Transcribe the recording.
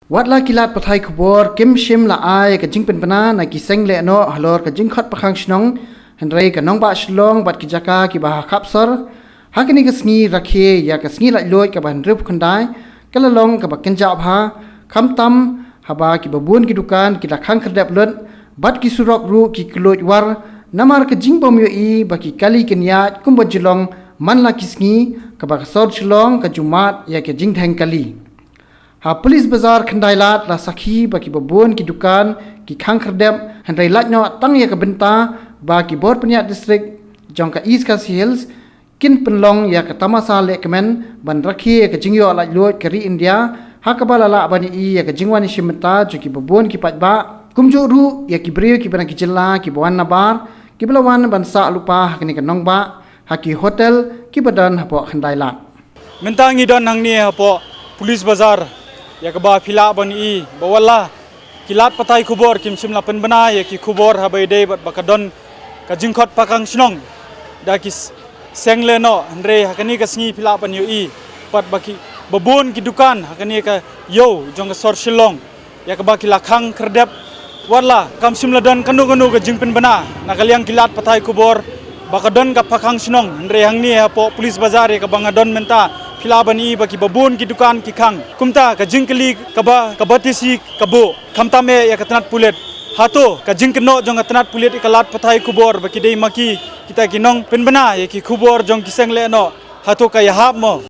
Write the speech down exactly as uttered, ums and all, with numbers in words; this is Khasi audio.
Wat la ki lad pathai khubor kim shym la ai ka jingpynbna na ki seng lehnoh halor ka jingkhot pakhang shnong, hynrei ka nongbah Shillong bad ki jaka kiba ha khapsor ha kane ka sngi rakhe ïa ka sngi laitluid kaba hynriewphew khyndai ka la long kaba kynjah bha, khamtam haba kiba bun ki dukan ki la khang khyrdep lut bad ki surok ruh ki kluid war namar ka jingbym ïohi ba ki kali kin ïaid kumba ju long man la ki sngi, kaba ka sor Shillong ka ju mad ïa ka jingdheng kali. Ha Police Bazar Khyndailad la sakhi ba kiba bun ki dukan ki khang khyrdep, hynrei lait noh tang ïa ka bynta ba ki bor pynïaid district jong ka East Khasi Hills kin pynlong ïa ka tamasa lehkmen ban rakhe ïa ka jingïoh laitluid ka ri India, ha kaba la lah ban ïohi ïa ka jingwan ïashim bynta jong kiba bun ki paidbah kumjuh ruh ïa ki briew kiba na ki jylla kiba wan nabar, kiba la wan ban sah lypa ha kane ka nongbah ha ki hotel kiba don hapoh Khyndailad. Mynta ngi don hangne hapoh Police Bazar, ïa kaba phi lah ban ïohi ba wat la ki lad pathai khubor kim shym la pynbna ïa ki khubor haba ïadei bad ba ka don ka jingkhot pakhang shnong da ki s-, seng lehnoh, hynrei ha kane ka sngi phi lah ban ïohi pat ba kiba bun ki dukan ha kane ka ïew jong ka sor Shillong ïa kaba ki la khang khyrdep. Wat la kam shym la don kano kano ka jingpynbna na ka liang ki lad pathai khubor ba ka don ka pakhang shnong, hynrei hangne hapoh Police Bazar ïa kaba nga don mynta phi lah ban ïohi ba kiba bun ki dukan ki khang. Kumta ka jingkylli kaba, kaba tisi ka buh, khamtam eh ïa ka tnat pulit. Hato ka jingkynnoh jong ka tnat pulit ïa ka lad pathai khubor ba ki dei ma ki kita ki nongpynbna ïa ki khubor jong ki seng lehnoh, hato ka ïahap mo?